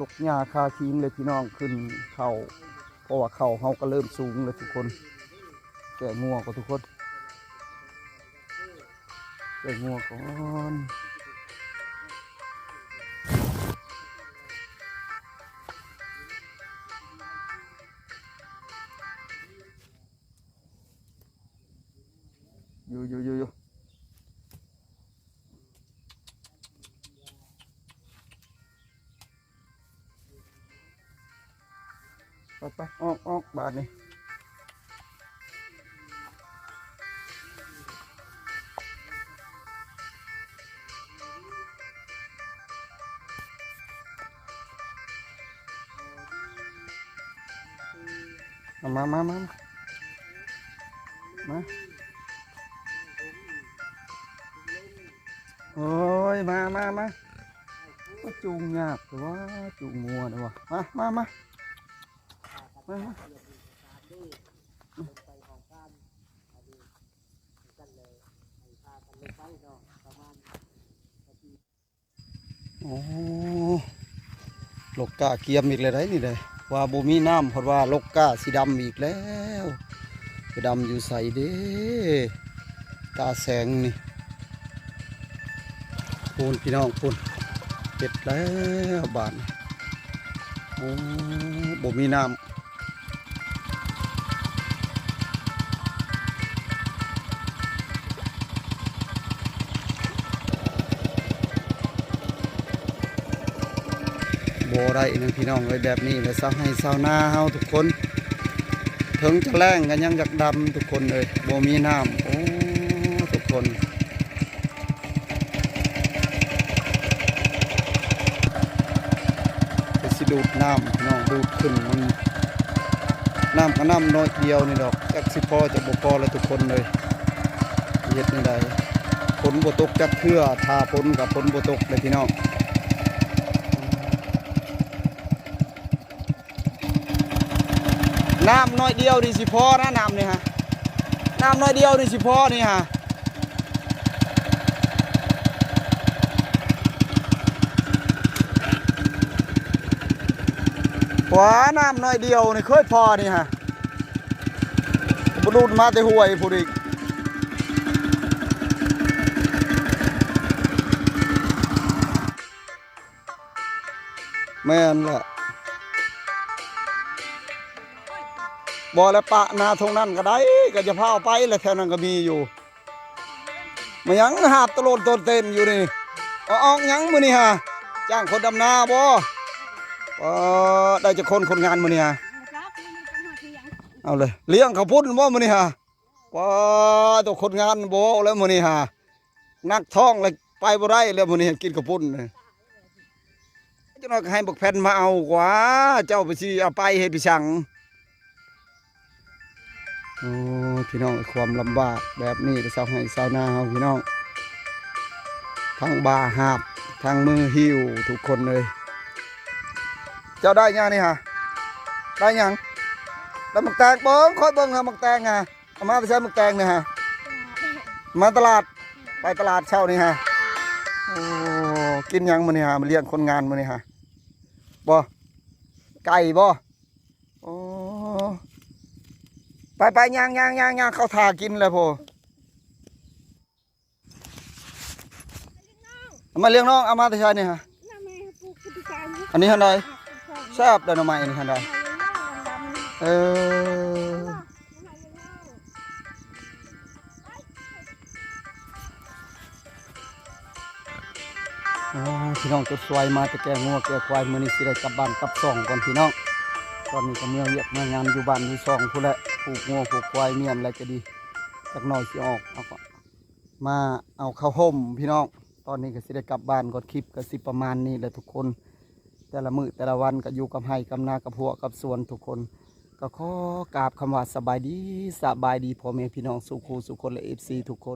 ລົກຫຍ້າຄາຄີງເລີຍພີ່ນ້ອງ ຂຶ້ນເຂົ້າ ເພາະວ່າເຂົ້າເຮົາກໍເລີ່ມສູງແລ້ວທຸກຄົນ. ແກ້ງົວກ່ອນທຸກຄົນ ແກ້ງົວກ່ອນ. ຢູ່ ຢູ່ ຢູ່ ຢູ່ ໄປ ໄປ ອອກ ອອກ ບາດນີ້. ເອົາ ມາ ມາ ມາ ມາ ໂອ້ຍ ມາ ມາ ມາ. ໂອ້ຍ ຈູງຍາກແທ້ວ່າ ຈູງງົວແທ້ວ່າ. ມາ ມາ ມາ ມາ ມາ. ໂອ້ ລົກກ້າກຽມອີກແລ້ວໃດ໋ນີ້ໃດ໋ ວ່າບໍ່ມີນ້ຳ ເພິ່ນວ່າລົກກ້າຊິດຳອີກແລ້ວ. ໄປດຳຢູ່ໃສເດ້ ຕາແສງນີ້. ພຸ້ນ ພີ່ນ້ອງ ພຸ້ນ ເຮັດແລ້ວບາດນີ້. ໂອ້ ບໍ່ມີນ້ຳ ບໍ່ໄດ້ນະພີ່ນ້ອງເອີຍ. ແບບນີ້ແຫຼະຊາວໄຮ່ຊາວນາເຮົາທຸກຄົນ ເຖິງຈະແລ້ງກໍຍັງຢາກດຳທຸກຄົນເອີຍ ບໍ່ມີນ້ຳ. ໂອ້ ທຸກຄົນ ກໍຊິດູດນ້ຳພີ່ນ້ອງ ດູດຂຶ້ນ ມັນ ນ້ຳກໍນ້ຳໜ້ອຍດຽວນີ້ດອກ ຈັກຊິພໍຈັກບໍ່ພໍແຫຼະທຸກຄົນເອີຍ. ເຮັດແນວໃດ ຝົນບໍ່ຕົກຈັກເທື່ອ ຖ້າຝົນກໍຝົນບໍ່ຕົກເລີຍພີ່ນ້ອງ. ນ້ຳໜ້ອຍດຽວນີ້ຊິພໍນະ ນ້ຳນີ້ຮະ ນ້ຳໜ້ອຍດຽວນີ້ຊິພໍນີ້ຮະ. ວ່າ ນ້ຳໜ້ອຍດຽວນີ້ເຄີຍພໍນີ້ຮະ ບໍ່ດູດມາແຕ່ຫ້ວຍພຸ້ນອີກ. ແມ່ນແຫຼະ ບໍ່ແລ້ວ ປະນາທົ່ງນັ້ນກໍໄດ້ ກໍຢ່າພາວໄປແຫຼະ ແຖວນັ້ນກໍມີຢູ່. ມາຫຍັງຫາບຕະໂລນໂຕນເຕັ້ນຢູ່ນີ້ ເອົາອອກຫຍັງມື້ນີ້ຫາ ຈ້າງຄົນດຳນາບໍ່? ເອີ ໄດ້ຈັກຄົນຄົນງານມື້ນີ້ຫາ? ເອົາເລີຍ ລ້ຽງເຂົ້າປຸ້ນບໍ່ມື້ນີ້ຫາ? ປາໂຕ ຄົນງານບໍ່ເວົ້າແລ້ວມື້ນີ້ຫາ ໜັກທ້ອງແລ້ວ ໄປບໍ່ໄດ້ແລ້ວມື້ນີ້ ກິນເຂົ້າປຸ້ນ. ຈັກໜ້ອຍກໍໃຫ້ບັກແຜ່ນມາເອົາກວ່າ ເຈົ້າໄປຊິເອົາໄປເຮັດໄປສັງ. ໂອ້ ພີ່ນ້ອງ ຄວາມລຳບາກແບບນີ້ ຊາວໄຮ່ຊາວນາເຮົາພີ່ນ້ອງ ທັງບ່າຫາບ ທັງມືຫິ້ວທຸກຄົນເອີຍ. ເຈົ້າໄດ້ຫຍັງນີ້ຫາ? ໄດ້ຫຍັງ? ໄດ້ໝາກແຕງ ເບິ່ງ ຂ້ອຍເບິ່ງຫາໝາກແຕງຫາ. ເອົາມາແຕ່ໃສໝາກແຕງນີ້ຫາ? ມາຕະຫຼາດ ໄປຕະຫຼາດເຊົ້ານີ້ຫາ. ໂອ້ ກິນຫຍັງມື້ນີ້ຫາ? ມາລ້ຽງຄົນງານມື້ນີ້ຫາ? ບໍ່ ໄກ່ບໍ່? ໂອ້ ໄປໆ ຍ່າງໆໆໆ ເຂົາຖ້າກິນແລ້ວໂພ. ເອົາມາລ້ຽງນ້ອງ ເອົາມາແຕ່ໃສນີ້ຫາ? ອັນນີ້ຫັ້ນໃດ ແຊບເດ້ ໜໍ່ໄມ້ນີ້ຫັ້ນໃດ. ເອີ ໂອ້ ພີ່ນ້ອງ ຈົດສວຍມາແຕ່ແກ່ງົວແກ່ຄວາຍ ມື້ນີ້ຊິໄດ້ກັບບ້ານກັບຊ່ອງກ່ອນພີ່ນ້ອງ. ຕອນນີ້ກໍເມືອວຽກເມືອງານຢູ່ບ້ານຢູ່ຊ່ອງພຸ້ນແຫຼະ ຜູກງົວຜູກຄວາຍ ມ້ຽນແລ້ວກໍດີ ຈັກໜ້ອຍຊິອອກ ເອົາ ມາເອົາເຂົ້າຫົ່ມພີ່ນ້ອງ. ຕອນນີ້ກໍຊິໄດ້ກັບບ້ານກ່ອນ ຄລິບກໍຊິປະມານນີ້ແຫຼະທຸກຄົນ. ແຕ່ລະມື້ແຕ່ລະວັນກໍຢູ່ກັບໄຮ່ກັບນາກັບຮົ້ວກັບສວນທຸກຄົນ. ກໍຂໍກາບຄຳວ່າສະບາຍດີ ສະບາຍດີພໍ່ແມ່ພີ່ນ້ອງສູ່ຄູ່ສູ່ຄົນ ແລະ ເອັຟຊີທຸກຄົນ.